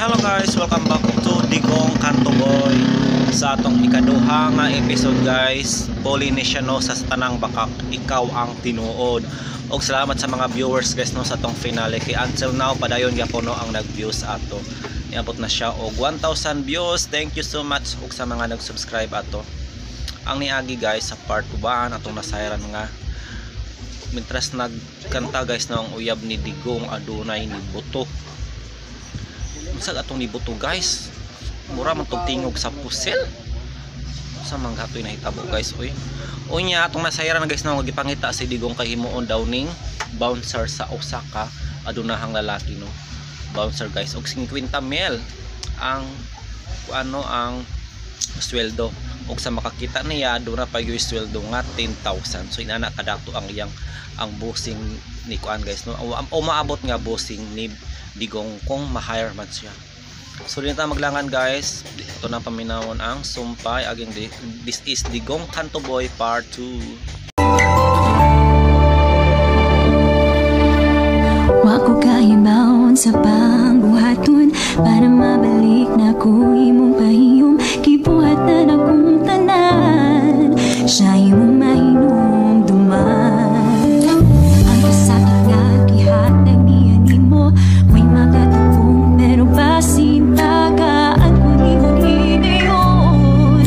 Hello guys, welcome back to Digong Kanto Boy. Sa atong ikaduha nga episode guys, Polynesiano sa Tanang Bakak, ikaw ang tinuod. Og salamat sa mga viewers guys no sa atong finale kay until now padayon gyapon no ang nag-views ato. Niabot na siya og 1,000 views. Thank you so much og sa mga nag-subscribe ato. Ang niagi guys sa part 1 atong nasayran nga mintras nagkanta guys no ang uyab ni Digong adunay ni Buto. Unsag atong nibuto guys, mura man tog tingog sa pusil sa mga hatoy nahitabo guys. Oy, unya atong nasayran guys no gipangita si Digong kay himuon daw ning bouncer sa Osaka adunahang lalaki no. Bouncer guys og 50 mil ang ano ang sweldo, og sa makakita niya aduna pa gyud sweldo nga 10,000. So inana kadato ang iyang ang bossing ni kuan guys no, o maabot nga bossing ni Digong kung ma-hire man siya. So din ta maglangan guys, ito na paminawon ang sumpay aging this is Digong Kanto Boy part 2. Wa ko kahibaon sa pangbuhaton para mabalik na ko imong pahiyom, gibuhat na akong tanan, siya imong mahinumduman. Ang kasakit nga gihatag niya nimo, may makatupong pero basin tagaan ko nimong higayon.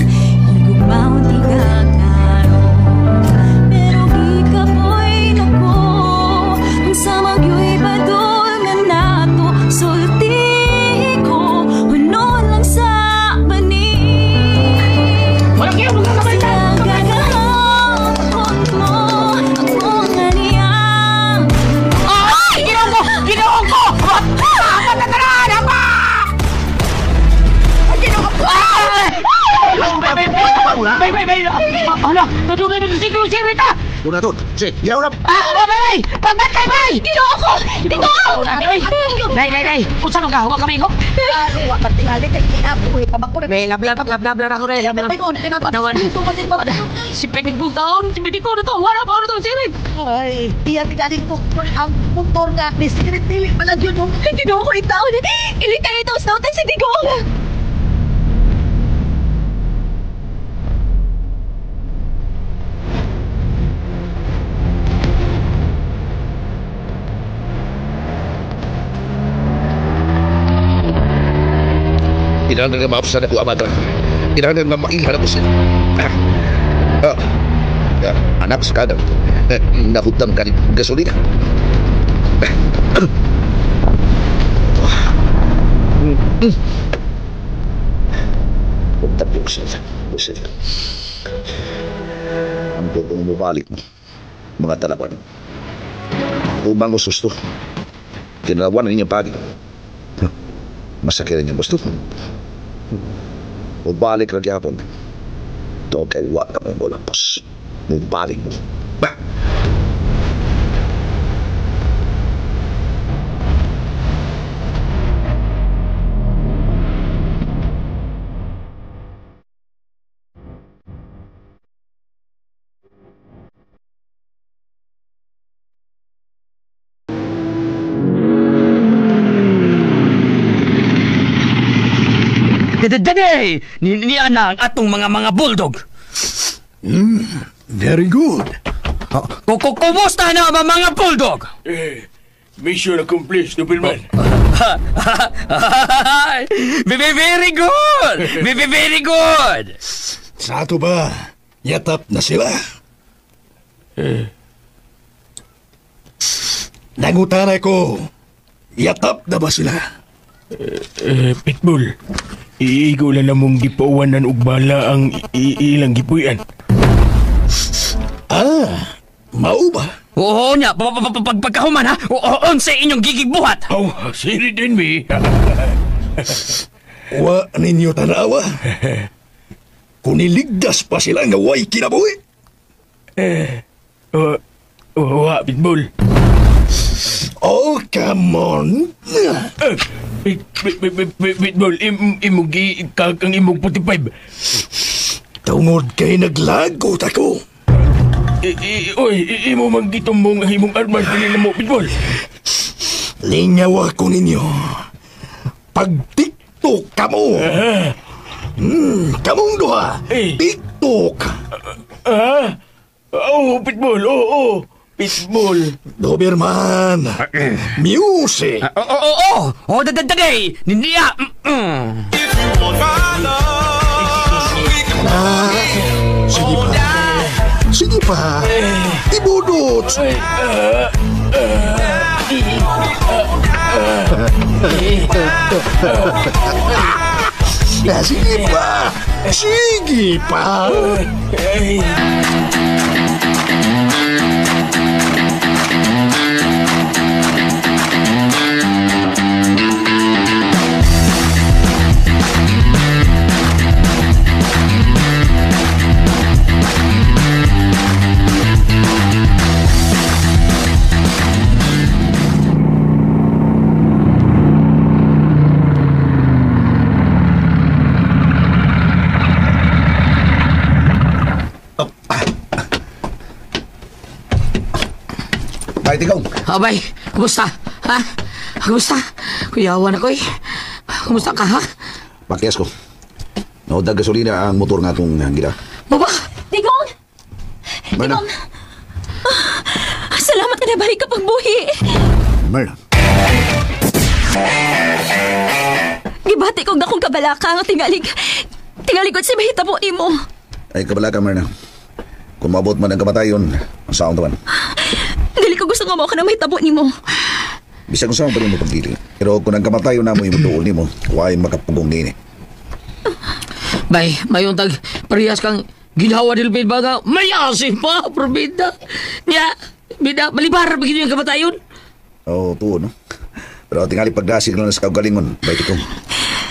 Higugmaon di ka karon, pero gikapoy nako ang samang yo'y badol nga nato. Sulti ko, hunon lang sa banig. Walang kayo, magkakamay ka! Gagahapon mo, ako nga niya. Ay! Ginoo ko! Ginoo ko! Apat na tanan! Apa! Ay, Ginoo ko! Ay! Bay, bay, bay! Ala! Nadugay na si si Rita! Una to. Sige, yaw na. Ah! Bay, bay! Pagbantay, bay! Ginoo ko! Ginoo! Bay, bay, bay! Unsa man ka? Huwag kami ko? May labla labla labla ako rin. Si Pwede ko taon, si Pwede ko na to. Wala pa na to, si Rick. Ay, iya tingali ko ang motor nga ni Spirit dili pala yun mo. Ginoo ko itaon. Ilitay ito sa nautan si Digong. Kinahanglan nga maapsan ako, Amada. Kinahanglan nga mailhan ako siya. Anak sa kadang. Nahutang ka ni gasolina. Punta po siya. Ang bubong mubalik mo, mga talawan. Ubang ko susto. Kinalawan na ninyo pagi. Masakit niya gusto. Mubalik na gyapon. To kay wa ka mo lapas. Mubalik mo. Bah! Dede! Niya na ang atong mga bulldog. Very good. Kumusta na ang mga bulldog? Mission accomplished, Superman. Very good! Very good! Sa ato ba, yatap na sila? Nangutana ko, yatap na ba sila? Pitbull, iigo lang namong gipawanan og bala ang ilang gipuy-an. Ah, mao ba? Oo niya, pagkahuman ha, unsa inyong gigigbuhat? Oh, siri din mi. Wa ninyo tanawa. Kuniligdas pa sila nga way kinabuhi. Wa, Pitbull. Oh, come on. Pitbull, imong gikag ang imong 45. Tungod kay naglagot ako. Oy, imo man gitumbong ang imong armas dili na mo, Pitbull. Lingaw ako ninyo. Pagtik TikTok kamo. Kamong duha. Eh. TikTok. Ah? Oh, Pitbull. Oo, Pitbull. Doberman. Music. Oo, oo. Oh, dadadagay. Niya. Ah, sige pa. Sige pa. Ibudot. Ah, sige pa. Sige pa. Kahit ikaw. Abay, kumusta? Ha? Kumusta? Kuyawan ako eh. Kumusta ka ha? Pakyas ko. Naudag gasolina ang motor nga itong gila. Baba! Digong! Myrna. Salamat na nabalik ka pagbuhi. Myrna. Gibati kong dakong kabalaka nga tingalig. Tingalig si mahitabo nimo. Ay kabalaka, Myrna. Kung maabot man ang kamatayon, ang saong taman. Dili ko gusto nga mo ka na mahitabo nimo. Bisag kung saan pa rin mo pagdili. Pero kung ang kamatayon na mo yung duol nimo, huwag makapugong nini. Bay, mayong tag parehas kang ginawa nil ba nga may asim pa, probida. Nya, bida, balibar ba yung kamatayon? Oo, tuo, no? Pero tingali pagdasig lang sa kaugalingon, bait ko.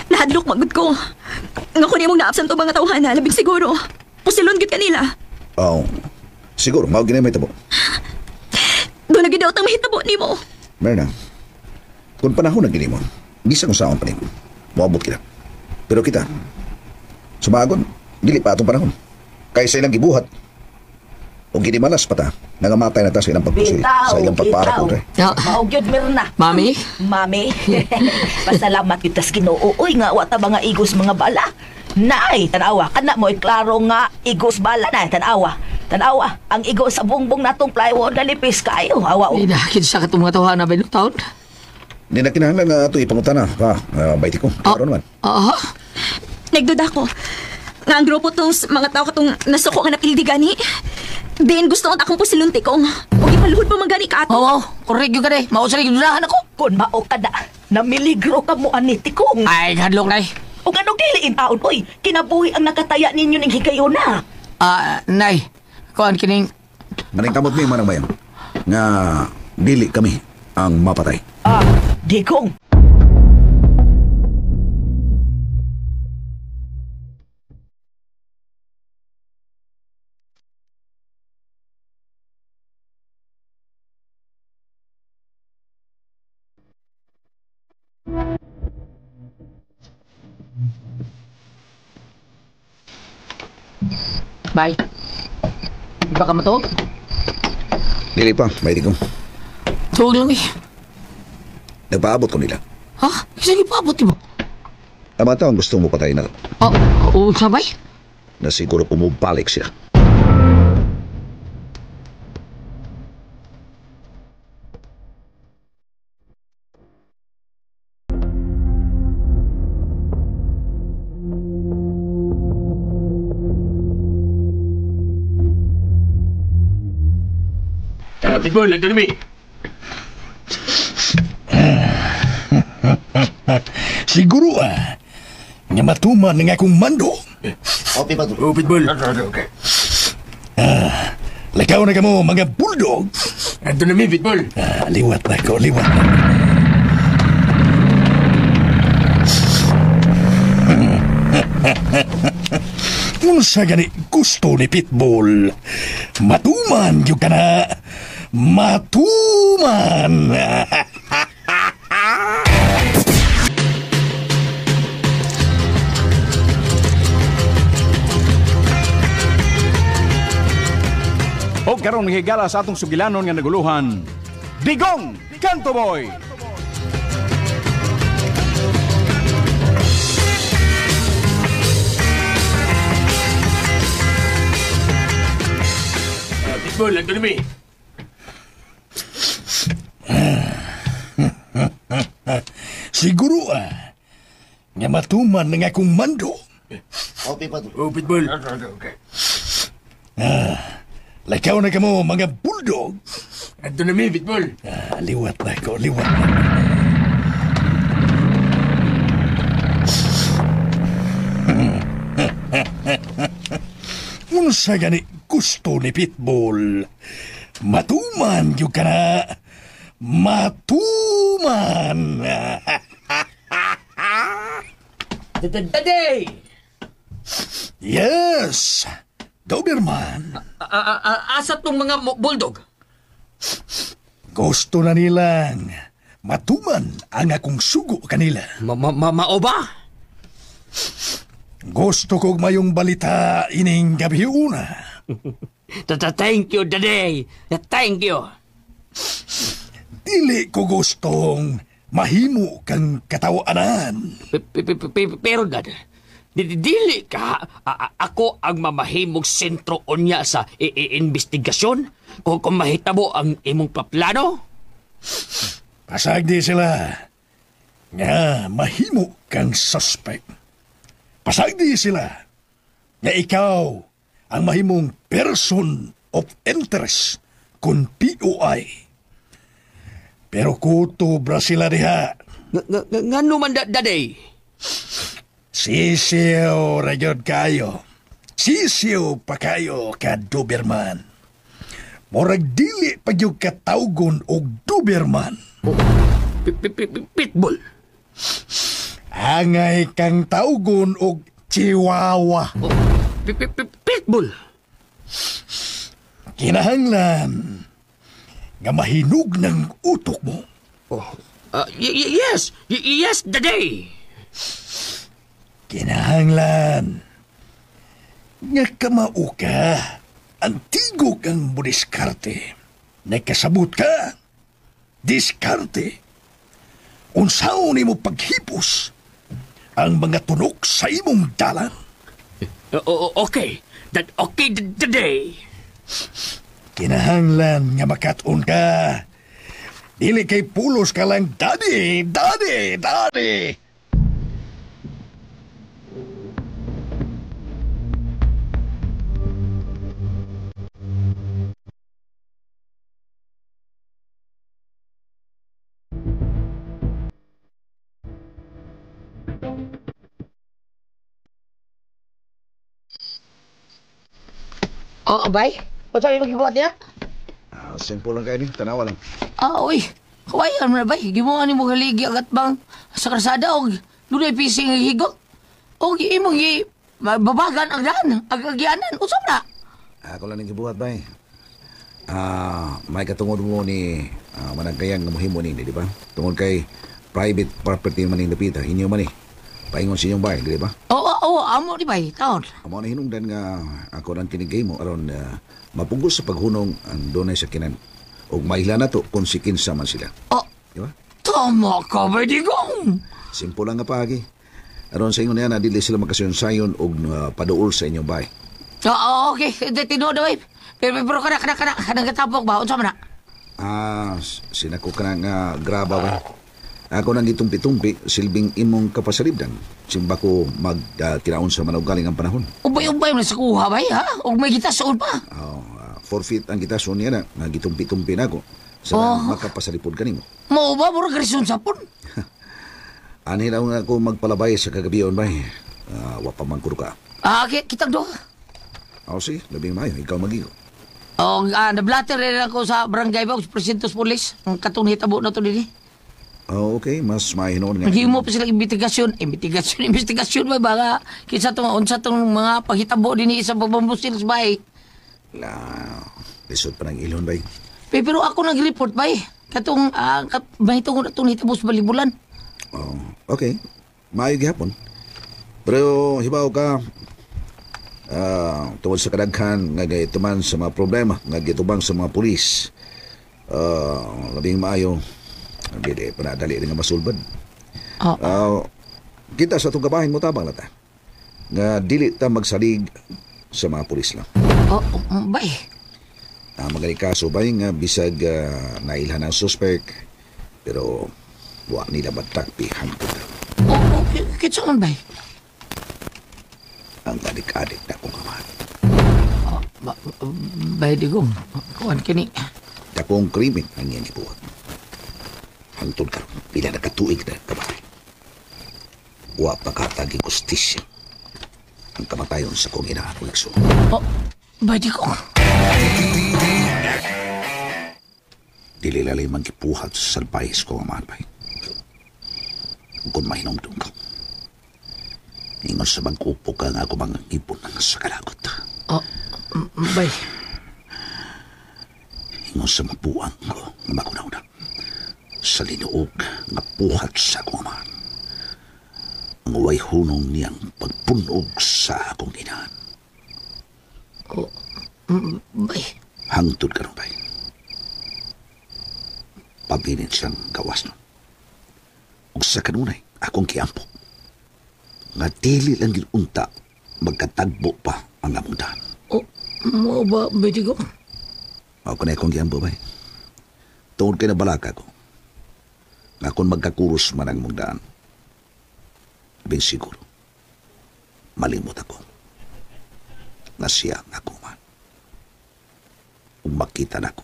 Nahadlok magud ko. Nga kun imong naabsan to mga tawhana, labing siguro. Pusilon gid kanila. Oo. Siguro, mao gini may tabo. Doon na gid ang mahitabo nimo. Myrna, kung panahon na gini mo, bisa kung saan pa nimo, moabot kita. Pero kita, sumagon, dili pa atong panahon. Kaysa ilang gibuhat, o ginimalas pa ta, nangamatay na ta sa ilang pagpusoy, sa ilang pagpara ko, re. Ya. Mao gyud Mirna. Mami? Mami, pasalamat kita sa Ginoo. Uy nga wa ta mga igos mga bala. Naay, tanawa, kana mo klaro nga igos bala na, tanawa. Tanawa, ang igos sa bungbong natong plywood nalipis kaayo. Awa o. Bida, kinsa ka itong mga tawhana ba taon? Hindi na kinahanglan nga ato ipangutana, pa, baiti ko, klaro naman. Aha. Nagduda ko. Nga ang grupo tong mga tao katong nasuko nga napildi gani. Din gusto ko akong pusilon tikong. O gipaluhod pa man gani ka ato. Oo, correct yun ka de. Mao sa dudahan ako. Kun mao ka na, namiligro ka mo ani tikong. Ay, hadlok nay. Ug anong dili in taon oy, kinabuhi ang nakataya ninyo ning higayona. Ah, nay. Kuan kining Maningkamot mi manang bayan, nga dili kami ang mapatay. Ah, digong. Bye. Di ba ka matuog? Dili pa, baiti ko. Tuog lang eh. Nagpaabot ko nila. Ha? Sige, paabot mo. Ang mga taong gusto mo patay na, Oh, oo, sabay? na siguro pumubalik siya. Pitbull, ito nami. Siguro ah. Nga matuman nga akong mando. Oh, Pitbull. Okay. Lakaw na kamo mga bulldog. Ito nami, Pitbull. Ah, liwat na ko, liwat na. Unsa gani gusto ni Pitbull? Matuman gyud ka na. Matuman. O karon higala sa atong sugilanon nga naguluhan. Digong Kanto Boy. Pitbull, ando nami. Siguro nga matuman ng akong mando. Oh, Pitbull. Lakaw na kamo mga bulldog. Ando nami, Pitbull. Liwat na ko, liwat na. Unsa gani gusto ni Pitbull? Matuman gyud ka na. Matuman. Daddy! Yes. Doberman. Asa tong mga bulldog? Gusto na nilang matuman ang akong sugo kanila. Mao ba? Gusto kog mayong balita ining gabi una. Thank you, Daddy. Thank you. Dili ko gustong mahimo kang katawanan. Pero, Dad, dili ka, ako ang mamahimog sentro unya sa investigasyon kung mahitabo ang imong paplano. Pasagdi sila nga mahimo kang suspect. Pasagdi sila nga ikaw ang mahimong person of interest kung POI. Pero kutob ra sila diha. Ngano man, Daddy? Sisiw ra gyud kayo. Sisiw pa kayo ka Doberman. Murag dili pa gyud ka tawgon og Doberman. Pitbull. Angay kang tawgon og Chihuahua. Pitbull. Kinahanglan nga mahinog ng utok mo. Yes. Yes, Daddy. Kinahanglan nga kamao ka. Antigo kang budiskarte. Nakasabot ka. Diskarte. Unsaon nimo paghipos ang mga tunok sa imong dalan. Okay. That okay, Daddy. Kinahanglan nga makat-on ka. Dili kay pulos ka lang, Daddy, Daddy, Daddy. Oh, bay. What's up, yung niya? Simple lang kayo ni, tanawa lang. Uy. Kawayan mo na, bay. Gimuha ni mo haligi agat bang sa karsada og dunay pising nga higot. Og imong gi babagan ang daan, ang agyanan. Usap na. Ako lang ning gibuhat, bay. May katungod mo ni managkayang nga mohimo ni, di ba? Tungod kay private property man ning dapita, inyo man ni. Paingon sa inyong bay, di ba? Oo, amo di bay, taon. Amo na hinungdan nga ako lang kinigay mo aron mapugos sa paghunong ang dunay sa kinan. Og maila na to kung si kinsa man sila. Oh, Di ba? tama ka ba, Digong? Simple lang nga paagi. Aron sa ingon niya na dili sila makasyon-sayon og paduol sa inyong bay. Oo, okay. Tinuod na, bay. Pero kana katapok ba? Unsa man na? Sinako ka na nga graba ba? Ako nang gitumpi-tumpi, silbing imong kapasalibdan. Simba ko mag kinaon sa manugaling ang panahon. Ubay-ubay man sa kuha, bay, ha? Og may gitason pa. Forfeit ang gitason niya na, nga gitumpi-tumpi na ako. Sa Oh. makapasalipod kanimo. Mao ba, murag reason sapon? Anhi lang ako magpalabay sa kagabion, bay. Wa pa man kuno ka. Okay, kitang duha. Oh, sige, labing maayo, ikaw magigo. Og nablater rin ako sa barangay ba, sa presintos pulis. Ang katong hitabo na to dinhi. Oh, okay, mas mahinoon nga. Naghimo pa sila investigasyon, investigasyon ba baka kinsa tong unsa tong mga paghitabo dinhi sa pagbambusil sa bahay. La, lisod pa ng ilon, bay. Pero ako nag-report bay. Katong mahitungod atong hitabo sa balibulan. Oh, okay. Maayo gihapon. Pero hibaw ka tungod sa kadaghan nga gituman sa mga problema nga gitubang sa mga pulis. Labing maayo dili pa na dali nga masulbad. Oh. Kita sa atong kabahin mo tabang lata. Nga dili ta magsalig sa mga pulis lang. Oh, bay. Magaling kaso ba nga bisag nailhan ang suspect pero wa nila matakpi hangtod. Oh, kinsa man bay? Ang adik-adik na kong amahan. Bay Digong, kuan kini. Dakong krimen ang iyang gibuhat. Hangtod karon pila na katuig na kamatay. Wa pa katagi gustisya ang kamatayon sa kong inahan o igsoon. Oh, bay Digong. Dili lalay manggipuhat sa salbayes ko amahan bay. Kung mahinumdum ko, ingon sa bangkupo ka nga ako mga ipon ng sa kalagot. Oh, bay. Ingon sa mabuang ko nga magunaw-na sa linuog nga buhat sa akong amahan. Ang way hunong niyang pagpunog sa akong inahan. Oh, bay. Hangtod karon bay. Pabilin siyang gawas nun. Ug sa kanunay, akong kiampo. Nga dili lang gid unta magkatagbo pa ang among daan. Oh, mo ba, bay Digong? Mao ko na akong giampo bay. Tungod kay nabalaka ko. Nga kung magkakuros man ang mong daan, bin siguro, malimot ako. Na siya ang ako man. Ug makita nako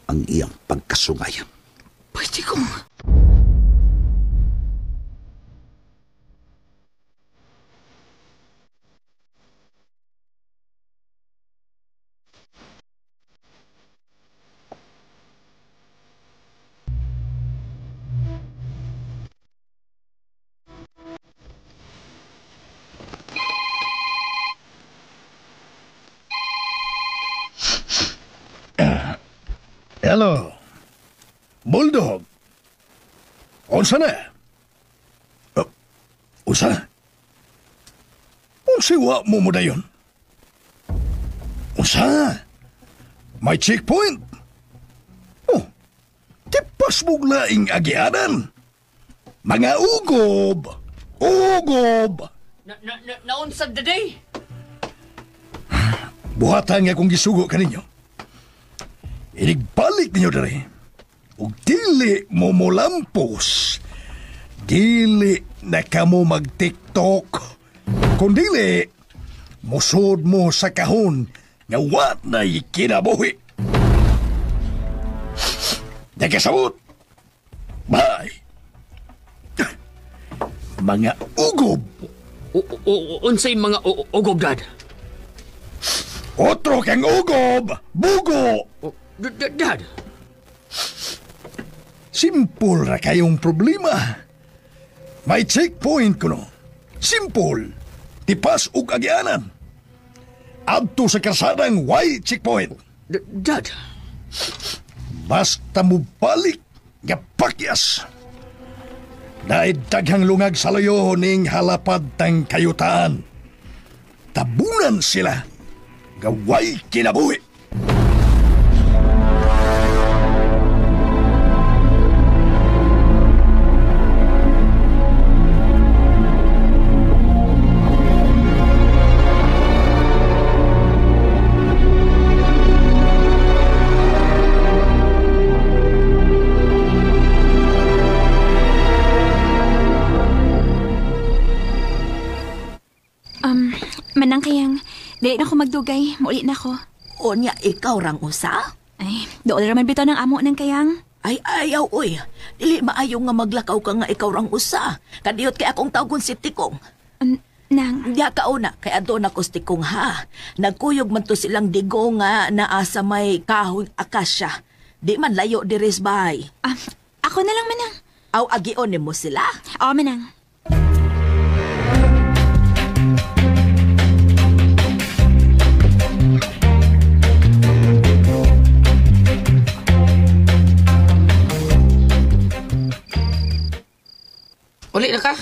ang iyang pagkasungayan. Bay Digong. Hello. Bulldog. Unsa na? Oh, unsa? Unsa wa mo mo dayon? Unsa? May checkpoint? Oh, tipas mong laing agianan. Mga ugob! Ugob! Naunsa the day? Buhatan nga kung gisugo kaninyo. Inigbalik ninyo diri. Ug dili mo molampos. Dili na kamo mag-TikTok. Kung dili, musod mo sa kahon nga wa na'y kinabuhi. Nagkasabot. Bye. Mga ugob. Unsay mga ugob, Dad? Otro kang ugob. Bugo. Dad. Simple ra kayong problema. May checkpoint kuno. Simple. Tipas ug agianan. Adto sa kalsadang way checkpoint. Dad. Basta mo balik nga pakyas. Dahil daghang lungag sa layo ning halapad tang kayutaan. Tabunan sila. Gaway kinabuhi. Manang kayang, dili na ko magdugay, muli na ko. Unya, ikaw rang usa? Ay, dool raman bitaw ng amo ng kayang. Ay, ayaw, uy. Dili maayo nga maglakaw ka nga ikaw rang usa. Kadiyot kay akong tawgon si Tikong. Nang? Diya ka una, kay adto na ko si Tikong ha. Nagkuyog man to silang digo nga naa sa may kahoy akasya. Di man layo diris bay. Ako na lang, Manang. Aw, agion nimo sila? Oo, Manang. Uli na ka?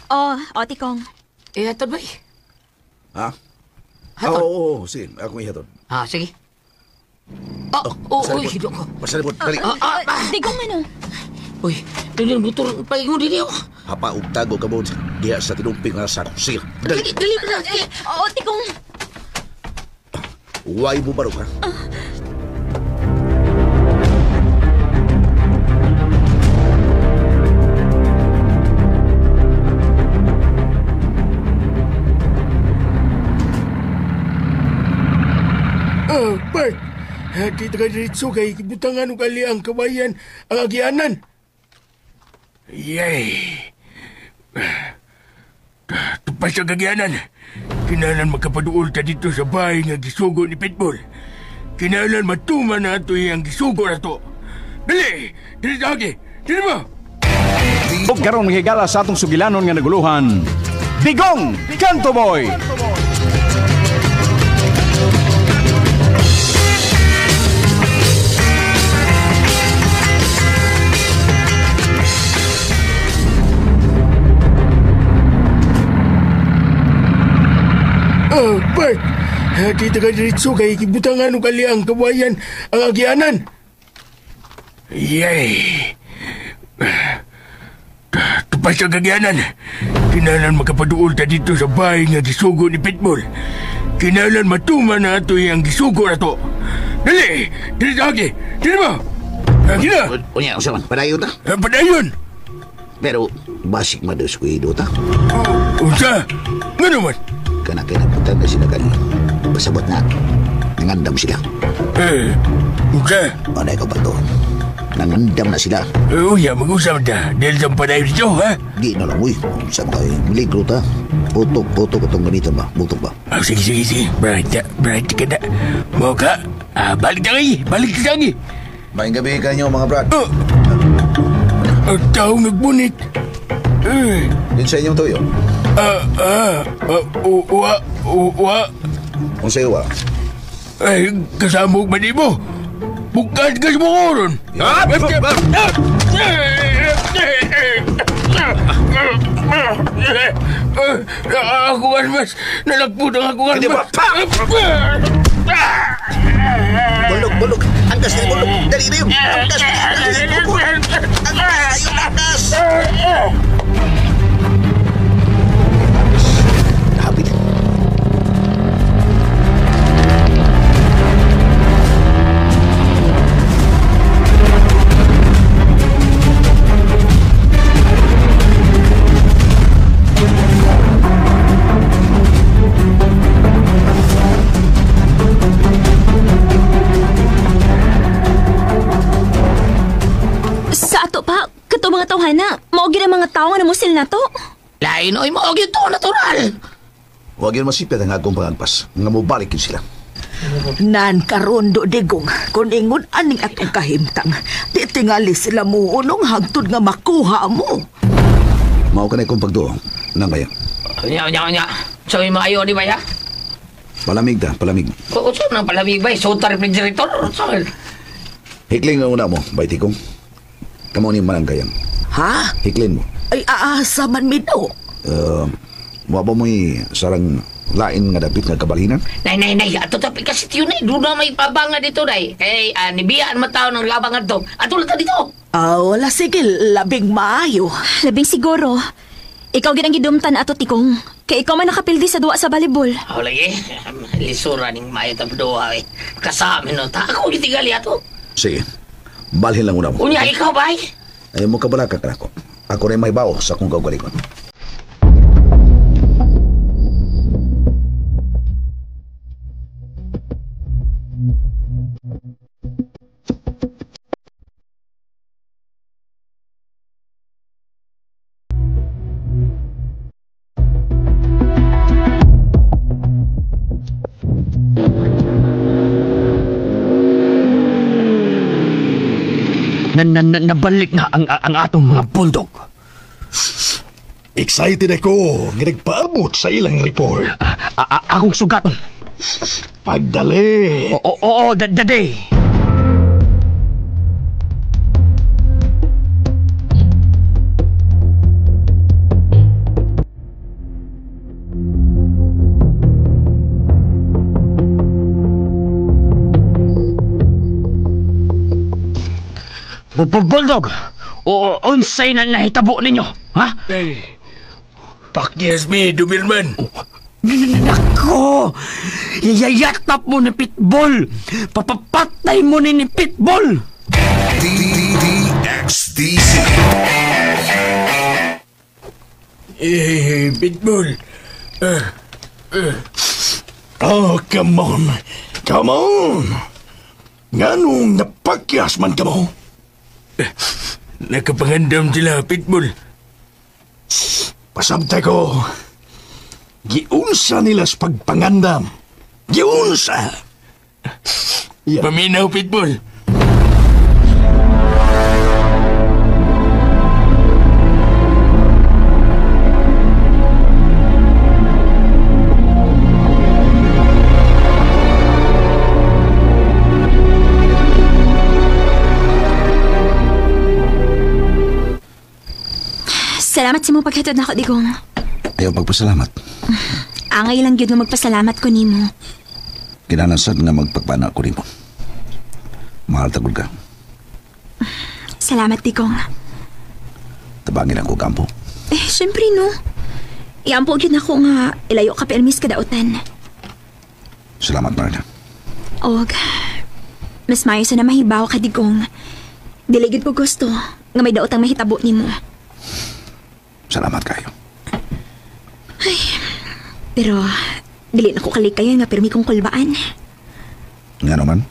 Oo, oh, Tikong. Eh, hatod bay. Ha? Hatod? Oo, sige. Akong ihatod. Ah, sige. Oh, uy, hido ko. Pasalipot, dali. Digong ano? Uy, dali ang motor. Paingon din ako. Hapa og tago ka mo diha sa tinumping nga sako. Sige, dali. Dali, dali. Oo, Tikong. Why mo barog, ha? Bert, kita ka diretso kay butangan og ali ang kabayan ang agianan. Yay! Tupas ang agianan. Kinahanglan magkapaduol ta dito sa bahay nga gisugo ni Pitbull. Kinahanglan matuman na ato iyang gisugo na to. Dali! Dali sa agi! Dali ba? Ug karon mahigala sa atong sugilanon nga naguluhan, Digong Kanto Boy! Bert, kita ka diretso kay butangan og ali ang kabayan ang agianan. Yay! Tupas ang agianan. Kinahanglan magkapaduol ta dito sa bahay nga gisugo ni Pitbull. Kinahanglan matuman na ato iyang gisugo na to. Dali! Dali sa agi! Dali ba? Gina! Unya, unsa man? Padayon ta? Padayon! Pero, basik madeskuido ta. Unsa? Nga naman? Kana kay napuntan na sila kani. Pasabot na. Nangandam sila. Unsa? Ano ikaw ba to? Nangandam na sila. Uya, mag-usap ta. Dahil sa padayon dito, ha? Di na lang, uy. Unsa man kayo? Maligro ta. Putok, itong ganito ba? Putok ba? Oh, sige. Bright ka na. Mo ka? Balik na kayo. Balik ka sa'yo. Maayong gabi kanyo, mga brad. Ang taong nagbunit. Din sa inyong tuyo? Uwa. Kung sa'yo, wa? Ay, kasama ko man mo. Bukas ka sa mga oron. Ako armas. Nalagput ang ako armas. Bulog. Angkas na bulog. Dali na yun. Angkas na. Angkas na yun. Angkas. Hapit. Sa ato pa, kato mga tawhana, mao gyud ang mga tawo nga namusil na to. Lain oy, mao gyud to natural. Huwag yun masipit ang akong pangagpas. Nga mobalik yun sila. Nan karon do Digong, kun ingon aning atong kahimtang, di tingali sila muunong hangtod nga makuha mo. Mao ka na ikong pagduo. Nang kaya? Nya. So maayo di ba ya? Palamig ta, palamig. Unsa nang palamig ba? Suta refrigerator. Unsa? Hikling na una mo, bay Tikong. Kamo ni manangkayang. Ha? Hiklin mo. Ay aasa man mi daw. Wa ba mo'y sarang lain nga dapit nga kabalhinan? Nay. Ato tapi kasi tiyo nay. Doon na may pabanga dito, nay. Kay nibiyaan man tao ng labang ato. Ato lang ta dito. Wala sige, labing maayo. Labing siguro. Ikaw gid ang gidumtan ato Tikong. Kay ikaw man nakapildi sa duwa sa volleyball. Ako lagi. Lisura ning maayo ta duwa eh. Kasama no ta. Ako gitigali ato. Sige. Balhin lang una mo. Unya ikaw bay. Ayaw mo kabalaka ka nako. Ako rin may bao sa akong kaugalingon. Nabalik na ang atong mga bulldog. Excited ako nga nagpaabot sa ilang report. Akong sugaton. Pagdali. Oo, dade. Bulldog, o unsay na nahitabo ninyo, ha? Hey, Pakyas mi, Doberman. Nako! Yayatap mo ni Pitbull! Papapatay mo ni Pitbull! DDXDC. Eh, Pitbull. Oh, come on. Come on. Nganong napakyas man ka mo? Nakapangandam sila, Pitbull. Pasabtay ko. Giunsa nila sa pagpangandam. Giunsa. Yeah. Paminaw, Pitbull. Salamat sa mong paghatod nako, Digong. Ayaw pagpasalamat. Angay lang gyud nga magpasalamat ko nimo. Kinanasan nga magpagpana ko nimo. Mahal tagod ka. Salamat, Digong. Tabangin ako kampo. Eh, syempre no. Iampo gyud nako nga ilayo ka permis kadautan. Salamat, Marna. Og mas maayo sa na mahibaw ka, Digong. Dili gyud ko gusto nga may daotang mahitabo nimo. Salamat kayo. Pero dili na ko kalikayan nga pirmi kong kulbaan. Nga naman,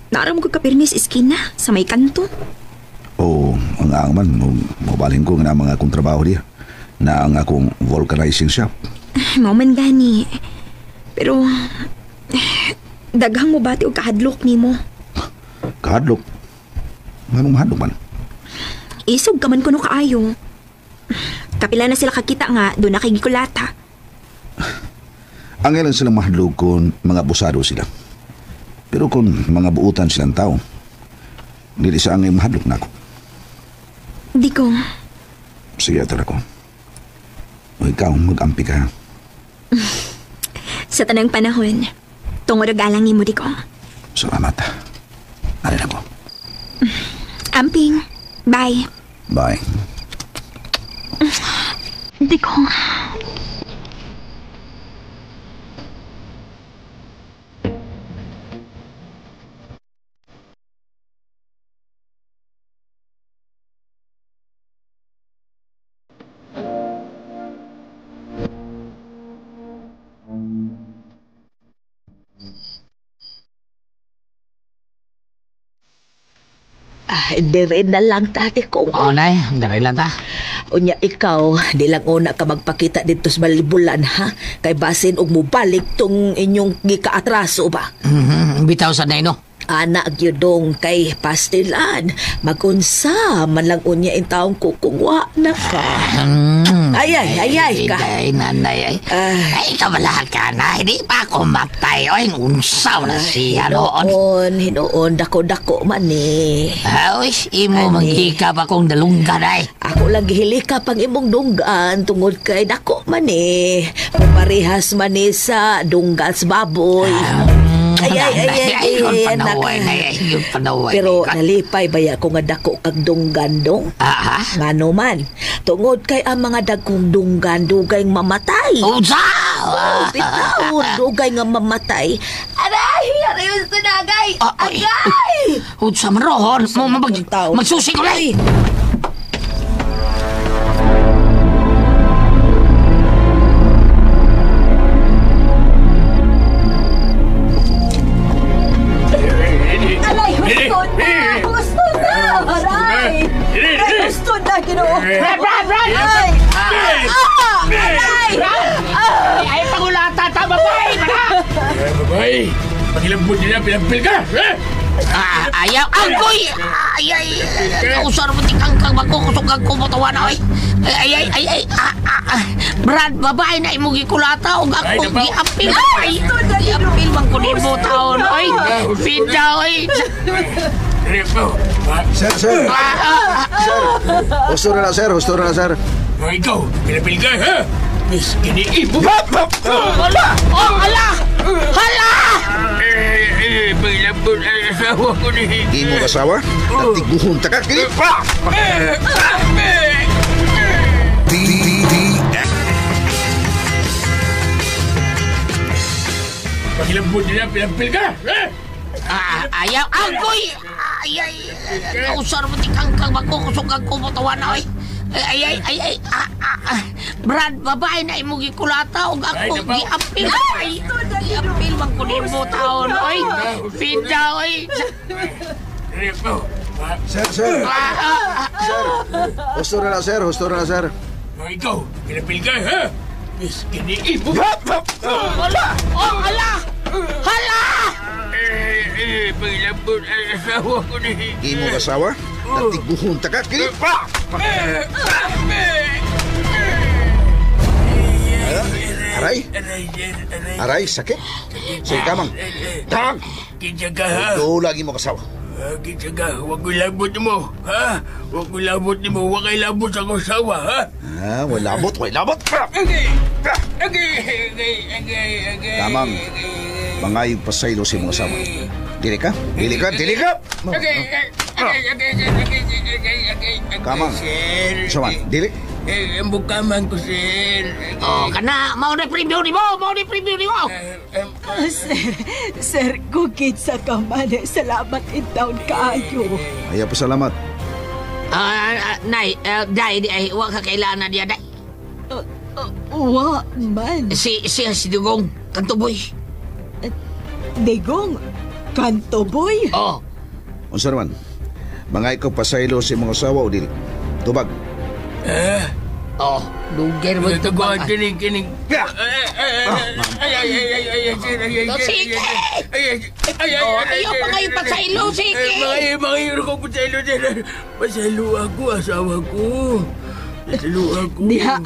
Naaram ko kapirmi sa eskina sa may kanto. o ang ang man, mobalhin ko nga na mga akong trabaho diya. Na ang akong vulcanizing shop. Mao man gani. Pero daghang mo bati og kahadlok nimo. Kahadlok. Manong mahadlok man. Isog ka man kuno kaayo. Kapila na sila kakita nga doon na kay gikulata. Ang ilan silang mahadlok kung mga abusado sila. Pero kung mga buutan silang tao, dili sa angay mahadlok na ako. Digong, Sige, tara ko. O ikaw, mag-ampi ka. sa tanang panahon, tungod og alang nimo, Digong. Salamat. Ari na ko. Amping. Bye. Bye. Digong. Ah, dire na lang tati ko. Oo, nay. Dari lang ta. Unya ikaw, di lang una ka magpakita dito sa balibulan ha. Kay basin og mobalik tong inyong gikaatraso ba. Bitaw sa nay, no? Ana gyudong kay pastilan. Magunsa man lang unya in taong kukungwa na ka. Ay, ay, ay, ay, ka. Ay, nanay, ay. Ay, kabalahan ka na. Hindi pa ako matay. Ay, unsaw na siya noon. Hinuon, hinuon, dako-dako man eh. Ay, imo manghikap akong dalunggan ay. Ako lang gihilikap ang imong dunggan tungod kay dako man eh. Parehas man eh sa dunggan sa baboy. Ay, ay, ay, ay, ay, ay, anak. panaway, ay, ay, yun panaway. Pero nalipay baya ko nga dako kag dunggan dong? Ah, ha? Ngano man, tungod kay ang mga dagkong dunggan dugay mamatay. Unsa? Oh, bitaw, dugay nga mamatay. Aray, aray yung sunagay. Ah, ay. Agay! Unsa man rohon? Mo Tao. magsusi ko lay. Alay, gusto na! Gusto na! Aray! Aray, gusto na, Ginoo! Brad, Brad, Brad! Ay! Ah! Aray! Ay, pangulata ta, babae! Mana? Babae, pangilambot nila, pinampil ka! Eh? Ah, ayaw. Agoy! Ay, ay, ay. Usar mo tikang kang magkukusog ang kumutawan, oy. Ay, ay, ay, ay. Ah, ah, ah. Brad, babae na imong gikulata og Ay, ako nabaw. giapil. Ay, giapil man ko nimo taon, oy. Bida, oy. Dali po. Ah, Sir, sir! Sir! Husto na lang, sir. Husto na lang, sir. oh, ikaw, pinapil ka, ha? Miss, kiniibo. Ala! Oh, ala! Hala! Eh, pangilambot ang asawa ko ni... Imo asawa? Natiguhon ta ka. Kini! Eh, ah, eh. D D Lambot nila, pinampil ka! Ayaw! Agoy! Ay, ay! Kausar mo ti kangkang magkukusog ang kumutawan na, oy! Ay, ay, ay, ay! Brad, babae na imong gikulata og ako giapil. Ay, giapil man ko nimo taon, oy! Pida, oy! Sir, sir! Sir! Husto na na, sir! Husto na na, sir! Ikaw, ginapil ka, ha? Kiniib mo! Wala! Oh, hala! Hala! Pagilabot ang asawa ko ni... Imo asawa? Natiguhon ta ka, kini! Aray! Aray, sakit! Sige, kamang! Tang! Kinsa ka, ha? Ito lagi mo kasawa. Kinsa ka, huwag ko labot mo, ha? Huwag ko labot mo, huwag kay labot sa asawa, ha? Ah, way labot, way labot! Okay! Okay! Okay! Okay! Okay! Kamang, mangayog pasaylo sa imong asawa. Dili ka? Dili ka? Dili ka! Okay! Okay! Okay! Okay! Okay! Okay! Kamang, saman, dili. Ang bukaman ko, sir. Oh, kana, mao na preview ni mo, mao na preview ni mo. Sir, sir, gugid sa kamane. Salamat in town kaayo. Ayaw pa salamat. Nay, day, di ay, wa ka kailangan na diya, day. Wa man. Si Dugong, Kantuboy. Digong, Kantuboy? Oh. Unsa naman? Mga ikaw pasaylo sa imong asawa o dili? Tubag. Oh, lugar mo ito ba? Kinig, kinig. Sige! Ayaw pa kayo pasaylo, sige! Mga ko pasaylo, sir. Pasaylo ako, asawa ko. Pasaylo ako. Diha.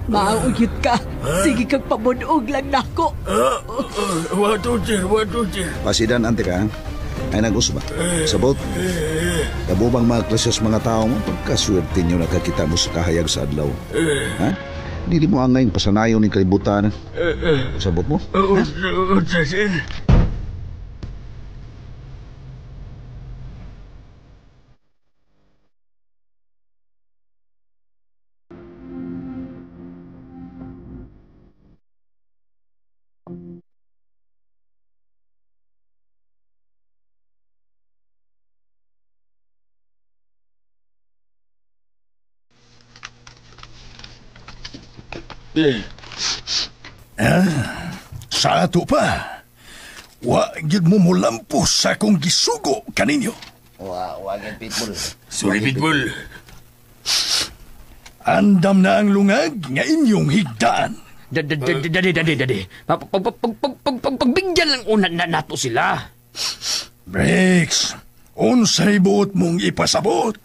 Mauyot ka. Sige kag pamunog lang nako. Wato, sir. Wato, sir. Pasidan, ante ka, ha? Ay nag-usba. Sabot, kabubang mga klases mga tao mo, pagkaswerte nyo nakakita mo sa kahayag sa adlaw. Ha? Dili mo angay pasanayon ng kalibutan. Sabot mo? Oo, sir. Sa ato pa, wa gyud mo molampos sa akong gisugo kaninyo. Wa gyud Pitbull. Sorry Pitbull. Andam na ang lungag nga inyong higdaan. Dadi. Pagbigyan lang una na nato sila. Briggs, unsay buot mong ipasabot?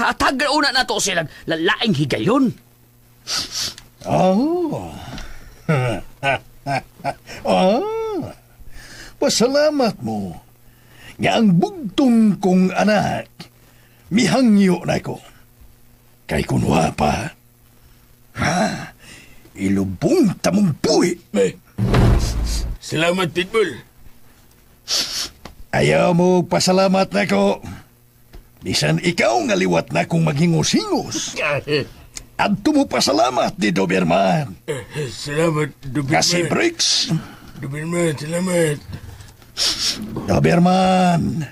Atagal una nato sila lalaing higayon. Oh. Ah. Pasalamat mo nga ang bugtong kong anak mihangyo na ko. Kay kunwa pa, ha, ilubong tamong buhi. Salamat, Pitbull. Ayaw mo pasalamat na ko. Bisan ikaw nga liwat na kong maghingos-hingos. Adto mo pasalamat di Doberman. Salamat, Doberman. Kasi Briggs. Doberman, salamat. Doberman,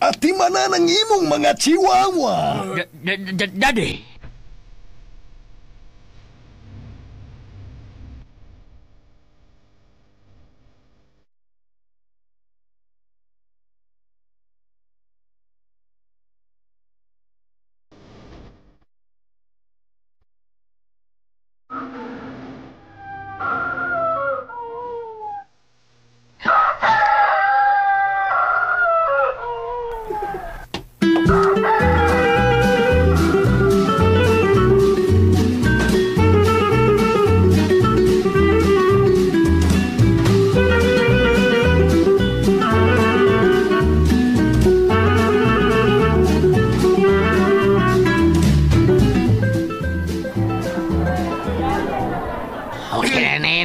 atimanan ang imong mga chihuahua. Daddy.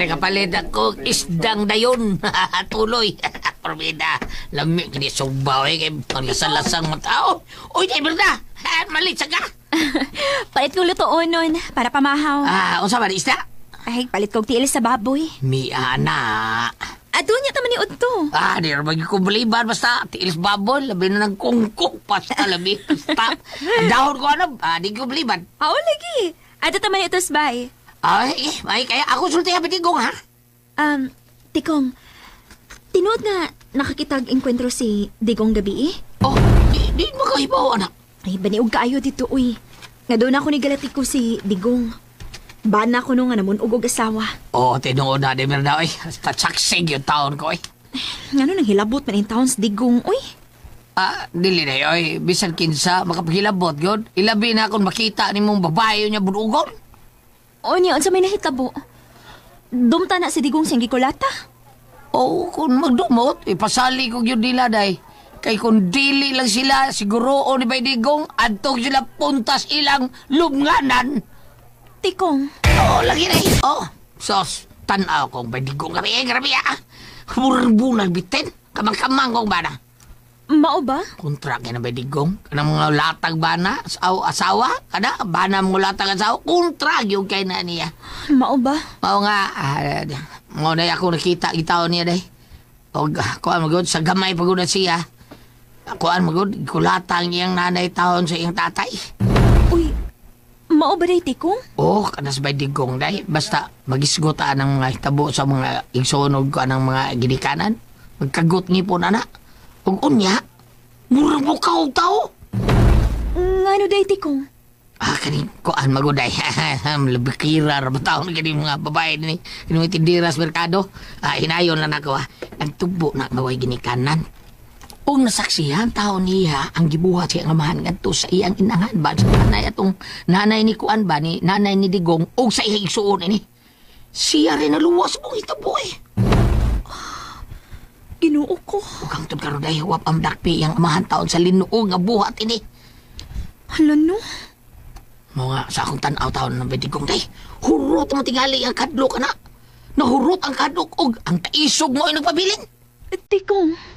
Nakapalit ako isdang dayon. Tuloy. Parbida. Lami kini subaw eh. Kay panglasan-lasang matao. Uy, di berda. Malit sa ka. Palit ko lutoon nun para pamahaw. Unsa ba ni isda? Ay, palit kog tiil sa baboy. Mia na. Ato niya taman ni Udto. Ah, di rin ko baliban. Basta tiil sa baboy. Labi na nagkungkong. Basta labi. Stop. Ang dahon ko ano. Ah, di ko baliban. Oo, lagi. Ato taman ni Utos, bay. Ay, ay, kaya ako sulti ha, Digong, ha? Tikong, tinuod nga nakakitag enkwentro si Digong gabi eh? Oh, di mo kahibaw, anak. Ay, baniog kaayo dito, uy. Nga doon ako ni galati ko si Digong. Bana ko nung nga namun ugog asawa. Oo, oh, tinuod na, di meron na, uy. Tasaksig yung taon ko, uy. Nga nung nanghilabot man yung taon si Digong, uy. Ah, dili na, uy. Bisan kinsa, makapaghilabot, yun. Ilabi na akong makita ni mong babae niya bunugon. O niya, unsa may nahitabo. Dumta na si Digong siyang gikulata. Oo, kung magdumot, ipasali ko yun nila, day. Kay kung dili lang sila, siguro o ni Bay Digong, adtong sila puntas ilang lumnganan. Tikong. Oo, lagi na eh. Oh, sos, tanaw kong Bay Digong. Grabe, grabe ah. Burbunag bitin. Kamang-kamang kong bana. Mao ba? Kontra kay na Bay Digong. Kanang mga latag bana, asawa, kada, bana mga latag asawa, kontra yung kay na niya. Mao ba? Mao nga, mao na ako nakita itaon niya day. O, kuan magod, sa gamay pagod na siya. Kuan magod, kulatang iyang nanay taon sa iyang tatay. Uy, mao ba day, Tikong? Oo, kanas Bay Digong day. Basta magisgutaan ang mga hitabo sa mga igsunog ko ang mga ginikanan. Magkagot ngipon, anak. Ug unya, murag mo ka og tao. Ngano day, Tikong? Ah, kani kuan maguday. Labikira ra ba taon kani mga babae ni kani mga tindira sa merkado. Ah, hinayon lang nako ah. Nagtubo na maway ginikanan. Ug nasaksihan taon niya ang gibuhat sa iyang amahan ngadto sa iyang inangan ba sa nanay atong nanay ni kuan ba ni nanay ni Digong ug sa iyang igsuon ini. Siya rin naluwas mong hitabo eh. Ginoo ko. Ug hangtod karon day wap ang dakpi iyang amahan taon sa linuog nga buhat ini. Hala no. Mga sa akong tanaw taon ng Digong day, hurot mo tingali ang kadlok ana. Nahurot ang kadlok og ang kaisog mo ay nagpabilin. Tikong.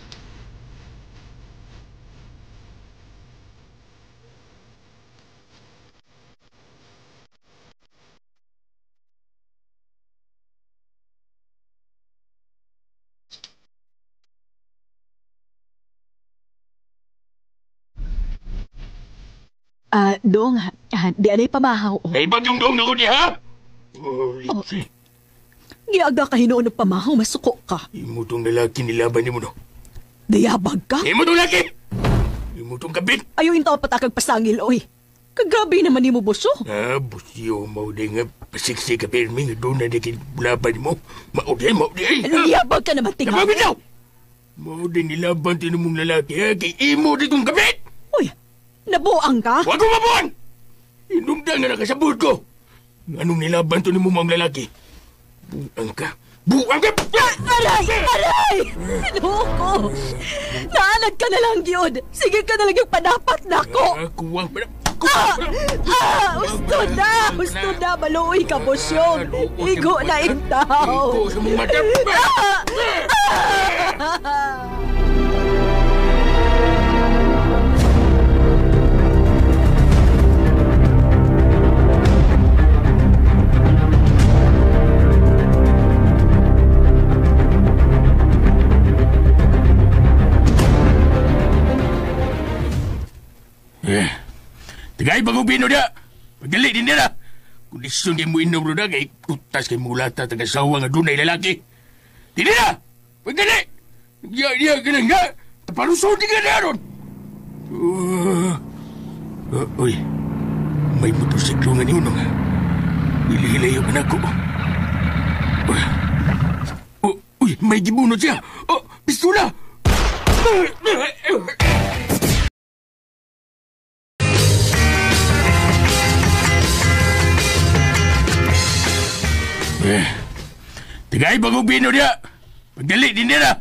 Dong, di anay pamahaw. Oh. Ay, bagyong dong na ko niya, ha? Oh. Giaga ka hinuon ng pamahaw, masuko ka. Imo tong lalaki nilaban ni mo, no? Dayabag ka? Imo tong laki! Imo tong kabit! Ayaw intaw patakag pasangil, oy. Kagabi naman ni mo, buso. Ah, busyo, mauday nga, pasiksi ka pirmi, nga doon na di kinulaban mo. Mauday, mauday! Dayabag ka naman, tinga. Nababit daw! Mauday nilaban tinumong lalaki, ha? Kay imo di tong kabit! Uy, nabuang ka? Huwag ko mabuang! Inumdang na nakasabot ko! Anong nilaban to ni mo mga lalaki? Buang ka! Buang ka! Aray! Aray! Sinuko! Naanad ka na lang, yun! Sige ka na lang yung panapat na ako! Kuwang pa na! Gusto na! Gusto na! Maluoy ka, Bosyong! Igo na intaw! Igo sa mong madam! Tagay bagong bino na. Pagdali din nila. Kondisyon kay mo inom na kay kutas kay mulata tagasawa nga dunay lalaki. Dili na! Pagdali! Diya ka lang nga! Taparuson di ka na ron! Uy, may motorsiklo nga niyo nung. Ilihilayo ka na ko. Uy, may gibunot siya! Oh, pistola! Tagay bagong bino niya. Pagdali din nila.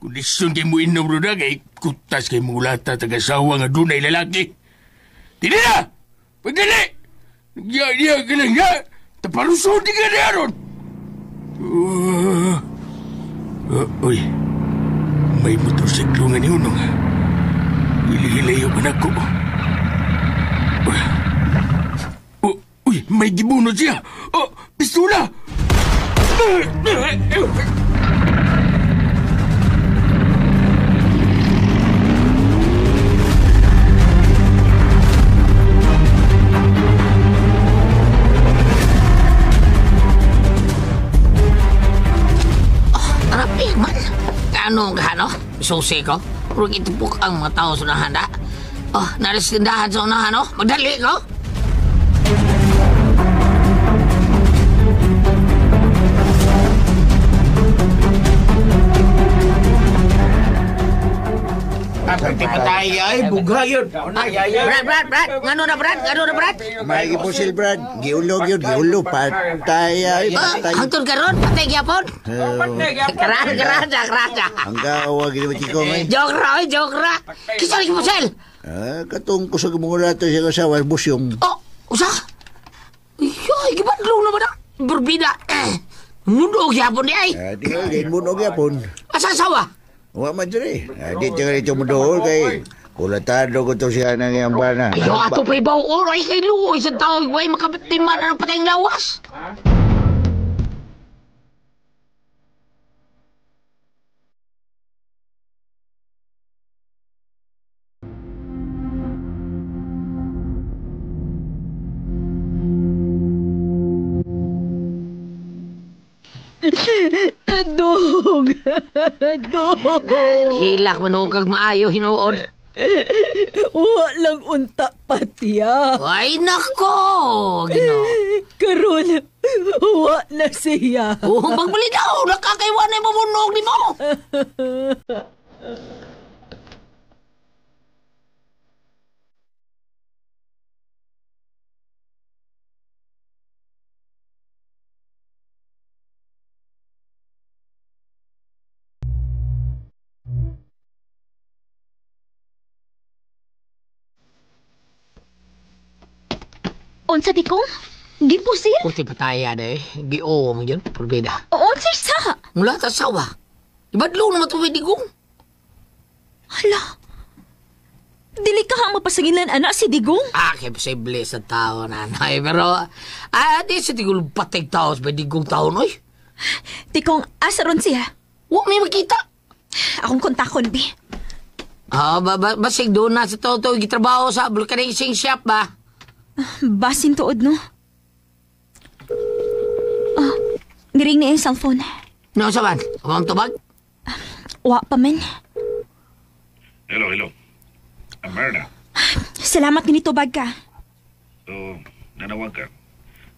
Kondisyon kay mo inom na kay kutas kay mulata tagasawa nga dunay lalaki. Dili na! Pagdali! Diya ka lang nga! Taparuson di ka na ron! Uy, may motorsiklo nga niyo nung. Ilihilayo ka na ko. Uy, may gibunot siya! Oh, pistola! Rapi man. Ano ka, no? Susi ko. Purong itupok ang mga tao sa unahan, da. Oh, naris tindahan sa unahan, no? Magdali ko. Patay ay bugha yun. Brad, Brad, Brad. Ngano na, Brad? Ngano na, Brad? May gipusil, Brad. Giulog yun, giulog. Patay ay, patay. Hangtod karon, patay gyapon. Karaha, karaha, karaha. Ang gawa, gini mo chikong eh. Joke ra, oy, joke ra. Kisa lagi pusil? Ah, katong kusog mong ulato siya kasawa, busyong. Oh, usa? Iyoy, gibadlong naman na. Berbida. Mundo gyapon di ay. Ah, di ay, mundo gyapon. Asa asawa? Wa man diri. Di tingali ito mo doon kay kulatado ko to siya nang iyang bana. Ayo, ato pa'y bawo ay kay luoy sa tao. Way makabitiman ang patayng lawas. Dong! Dong! Hilak man kag maayo hinuon. Walang unta patiya. Ay nako, Ginoo. Karon, wa na siya. Oh, magbalitaw, nakakaiwan na mamunog ni mo. Unsa di kong? Gipusil? Kuti pataya na eh. Gi-o mo yun. Purbida. Unsa sa? Mula ta sawa. Ibadlong naman ito digong. Hala. Dili ka ha mapasangilan anak si Digong? Ah, kaya posible sa tao, nanay. Pero, di sa tigul patay tao sa digong tao, noy. Tikong, asa ron siya? Huwag may makita. Akong kontakon, bi. Ah, basig doon na sa tao-tao gitrabaho sa vulcanizing shop ba? Basin tuod, no? Ah, niring niya yung cellphone. No, saban? Amang tubag? Wa pa man. Hello, hello. Amerna. Salamat ginitubag ka. So, nanawag ka.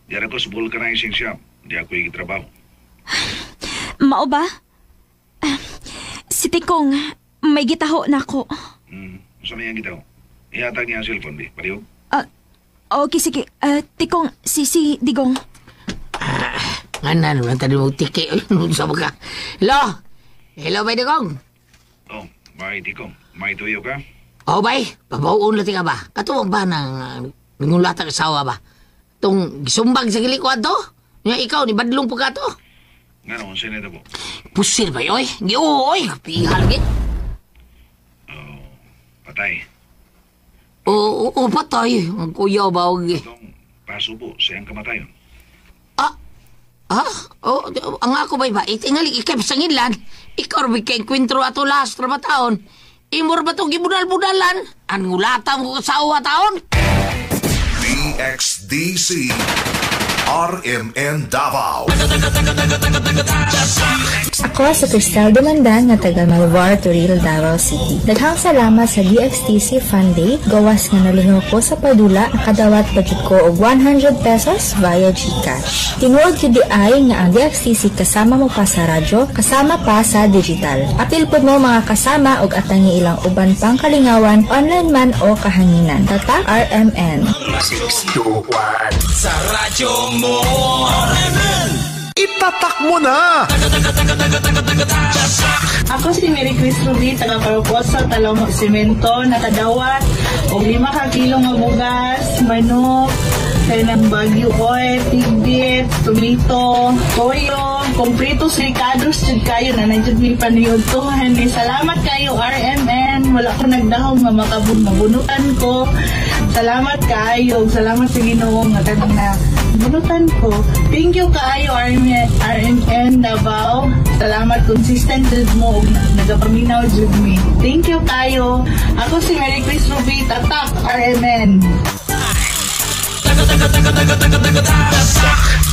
Diyan ako sa vulcanizing shop. Di ako igitrabaho. Mao ba? Si Tikong, may gitaho na ako. Saan na yung gitaho? Ihatag niya ang cellphone, bi. Palihog. Okay, sige. Tikong, si Digong. Nga na, tadi mo tiki. Sa mga. Hello? Hello, bay Digong? Oh, bay Digong. May tuyo ka? Oh, bay. Pabawon lang ka ba? Katuwang ba ng nangulatang asawa ba? Itong gisumbag sa gilikuan to? Nga ikaw, ni Badlong po ka to? Nga naman, sinita po. Pusil ba, oy? Gi-oy, pihal, gi. Oh, patay. Oo, patay. Ang kuya ba, og... Itong pasubo, siyang kamatayon. Ah? Ah? Oh, ang ako ba iba? Itingali, ikay pasanginlan. Ikaw rin kay kwentro ato last taon. Imor ba itong gibunal-bunalan? Ang ngulata mo kasawa taon? DXDC RMN Davao. Ako si Cristel Dumandan nga taga Malvar, Toril, Davao City. Daghang salamat sa DXTC Fun Day. Gawas nga nalingaw ko sa padula, nakadawat pa jud ko og 100 pesos via GCash. Tinuod jud di ay nga ang DXTC kasama mo pa sa radyo, kasama pa sa digital. Apil pud mo mga kasama og atangi ilang uban pang kalingawan, online man o kahanginan. Tatak RMN. 621 sa radyo mo RMN. Itatak mo na! Ako si Mary Chris Ruby, taga Parcosa, Talong Simento, nakadawat og 5 ka kilo nga bugas, manok, kanang Baguio oil, tigbit, tomato, toyo, kompleto sa rikados jud kayo na nandiyan mi paniyudtuhan. Salamat kayo RMN, wala ko nagdahom nga makabunutan ko. Salamat kayo, salamat sa Ginoo nga tanang na Bunutan ko. Thank you kaayo RMN Davao. Salamat, consistent jud mo ug nagapaminaw jud mi. Thank you kaayo. Ako si Mary Chris Ruby, Tatak RMN.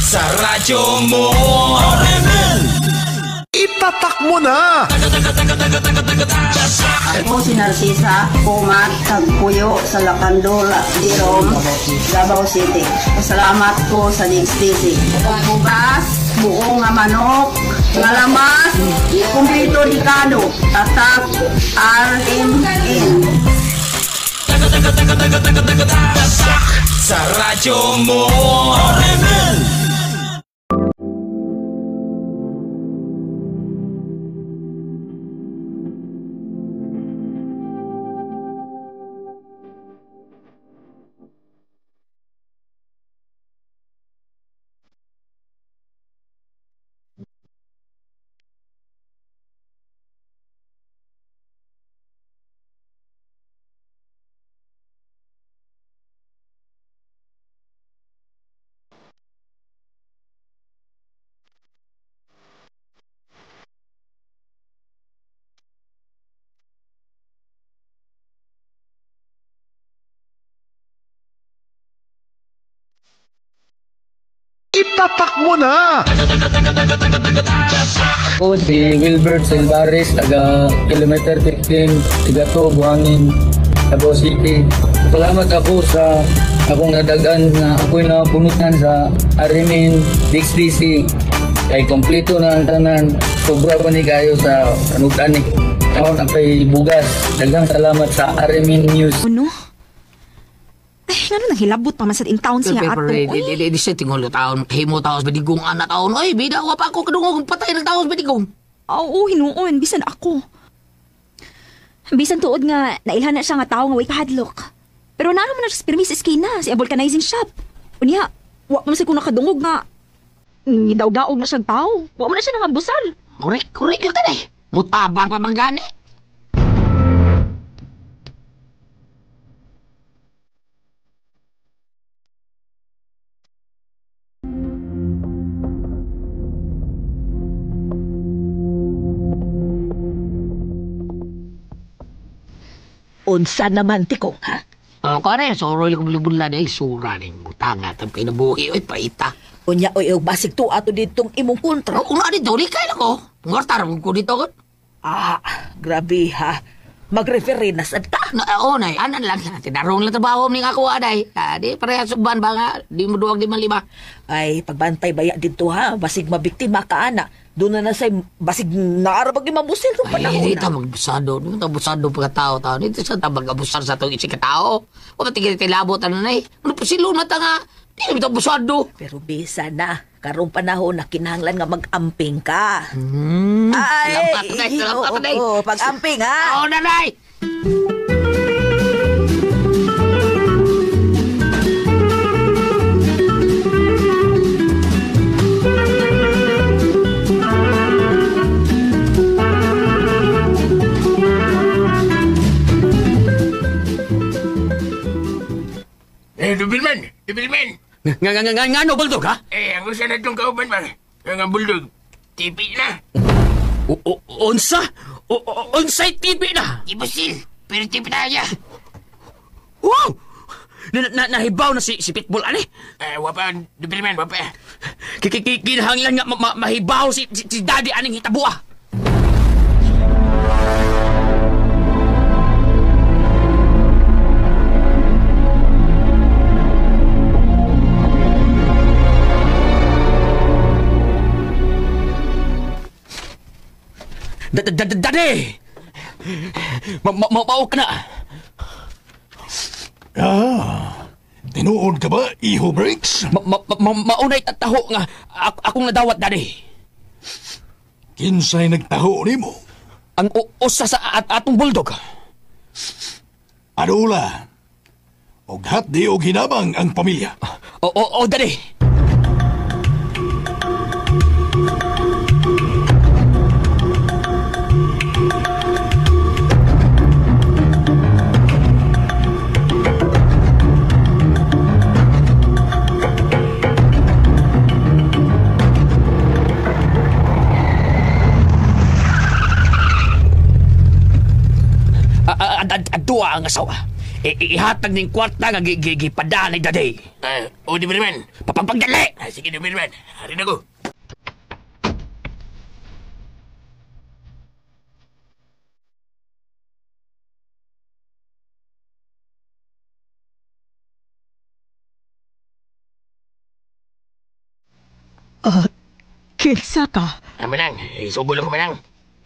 Sa radyo mo RMN. Itatak mo na! Ako si Narcisa Puma Tagpuyo sa Lacandola, Dirom, Davao City. Pasalamat ko sa DXTC. Bugas, buong nga manok, ngalamas, kumpleto di kado, tatak RMN. Sa radyo mo RMN. Itatak mo na! Ako si Wilbert Silvares, taga kilometer 15, taga to, Buhangin, Davao City. Salamat ako sa akong nadagan na ako'y napunutan sa RMN DXDC. Kay kompleto na ang tanan, sobra pa ni kayo sa kanutan ni. Taon ang kay bugas. Daghang salamat sa RMN News. Ano? Ay, ngano nang hilabot pa man sa in town siya ato. Pero di siya tingolo taon. Himo taon sa Badigong, anak taon. Oy, bida, wa pa ako kadungog. Patay ng taon sa Badigong. Oo, hinuon. Bisan ako. Bisan tuod nga, nailhan na siya nga tao nga way kahadlok. Pero naano man na siya sa pirmi sa eskina, sa vulcanizing shop. Unya, wa pa man siya kung nakadungog nga ngidawgaog na siyang tao. Wa man na siya nangabusal. Korek, korek lang tanay. Mutabang pa man gani. Unsa naman tikong, ha? Oh, kare, soroy ko bulbulan eh, sura ning butanga tam kay nabuhi oy paita. Unya oy og basig to ato ditong imong kontra. Kung na dito, di kay nako. Ngortar ko dito kon. Ah, grabe ha. Mag-referee na sad ta. Na oh, nay, anan lang tinarong lang trabaho ning ako aday. Ah, di pareha suban ba nga, di mo duwag di man lima. Ay, pagbantay baya dito ha, basig mabiktima ka ana. Doon na na say basig naarabag ni mabusil kung panahon. Ay, di ta magbusado, di ta abusado pagkatao tao. Dito sa ta mag-abusar sa atong isig katao. O matigil tilabot ano na eh. Ano pa silo na ta nga? Di na abusado. Pero bisa na, karong panahon na kinahanglan nga mag-amping ka. Ay, salamat, day, salamat, day. Oo, pag-amping ha. Oo, nanay. Eh, Dubilman! Dubilman! Nga nga nga nga no bulldog ha? Eh, ang usa na itong kauban ba? Ang bulldog, tipi na. Unsa? Unsay tipi na? Ibusil, pero tipi na niya. Wow! Nahibaw na si Pitbull ani? Eh, wapa, Dubilman, wapa. Kinahanglan nga mahibaw si Daddy aning hitabua. Daddy! Mao ka na! Ah, tinuod ka ba, Iho Briggs? Maunay tataho nga akong nadawat, Daddy. Kinsay nagtaho nimo? Ang usa sa atong bulldog. Adula, og hatdi og hinabang ang pamilya. Oo, Daddy. ang asawa. Ihatag ning kwarta nga gipadala ni Daddy. O, di ba naman? Papagpagdali! Sige, di ba naman? Harin ako. Kinsa ka? Manang, isugo lang ko, manang.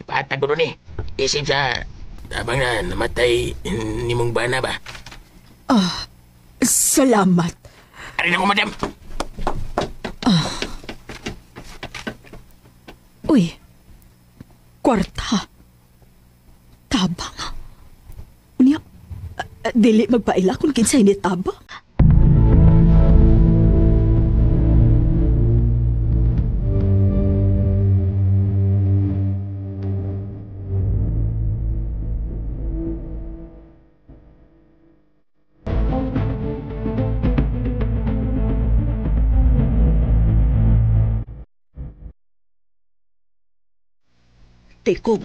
Ipatag ko nun eh. Isip sa tabang na namatay ni mong bana ba? Salamat. Arin ako, madam. Uy, kwarta. Tabang. Unya, dili magpaila kung kinsay ni tabang. Tikong,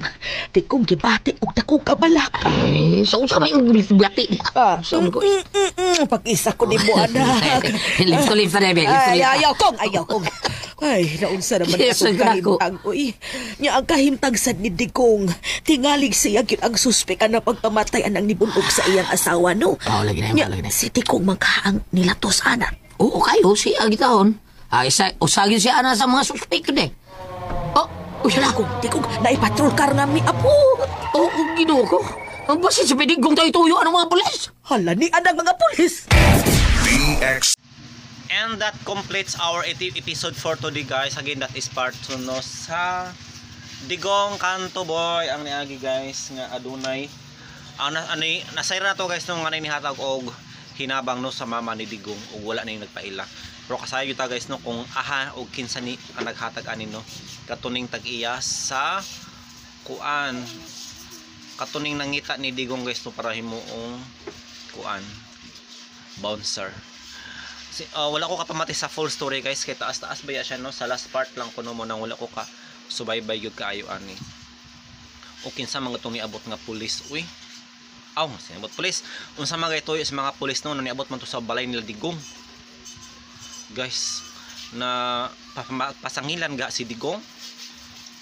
tikong gibati og dakong kabalak. Eh, so sa may bati. So, pag-isa ko ni mo, anak. Lips to lips na, bebe. Lips to Ay, lips. ayaw kong, ayaw kong. Ay, naunsa naman Yes, akong ang ako. kahimtang. Uy, nya ang kahimtang sad ni Digong. Tingalig siya gyud ang suspek na pagpamatay anang nibunog sa iyang asawa, no? Oh, lagi na, Nya, lagi na. si Digong man ka ang nilatos ana. Oo, kayo siya gitahon. Ay, sa usagin siya ana sa mga suspek yun eh. Oh, uy, hala. Digong, Digong, naipatrol car nga mi apo. Oo, oh, Ginoo ko. Ang basin sa pidigong tayo tuyo anong mga pulis. Hala ni anang mga pulis. DX. And that completes our episode for today, guys. Again, that is part 2, no, sa Digong Kanto Boy ang niagi, guys, nga adunay ang ani nasayra na to, guys, nung anay nihatag og hinabang, no, sa mama ni Digong ug wala na yung nagpaila. Pero kasayo ta, guys, no, kung aha og kinsa ni ang naghatag ani, no, katuning tag-iya sa kuan, katuning nangita ni Digong, guys, no, para himuong kuan bouncer. Wala ko kapamati sa full story, guys, kay taas-taas ba ya siya, no, sa last part lang kuno mo nang wala ko ka subaybay gyud kaayo ani. O kinsa mga itong niabot nga pulis, uy. Aw, sinabot pulis. Unsa mga ituyo sa mga pulis, no, niabot man to sa balay nila Digong. Guys, na pasangilan ga si Digong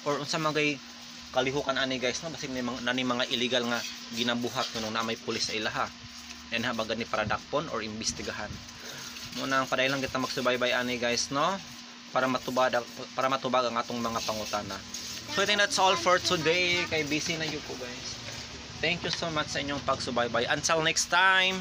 or unsa mga kalihukan ani, guys, no, basig ni mga nani mga illegal nga ginabuhat no, nung na may pulis sa ilaha. And habang gani para dakpon or imbestigahan. Munang padayon lang kita magsubaybay ani, guys, no, para matubag ang atong mga pangutana. So I think that's all for today, kay busy na yun ko, guys. Thank you so much sa inyong pagsubaybay. Until next time.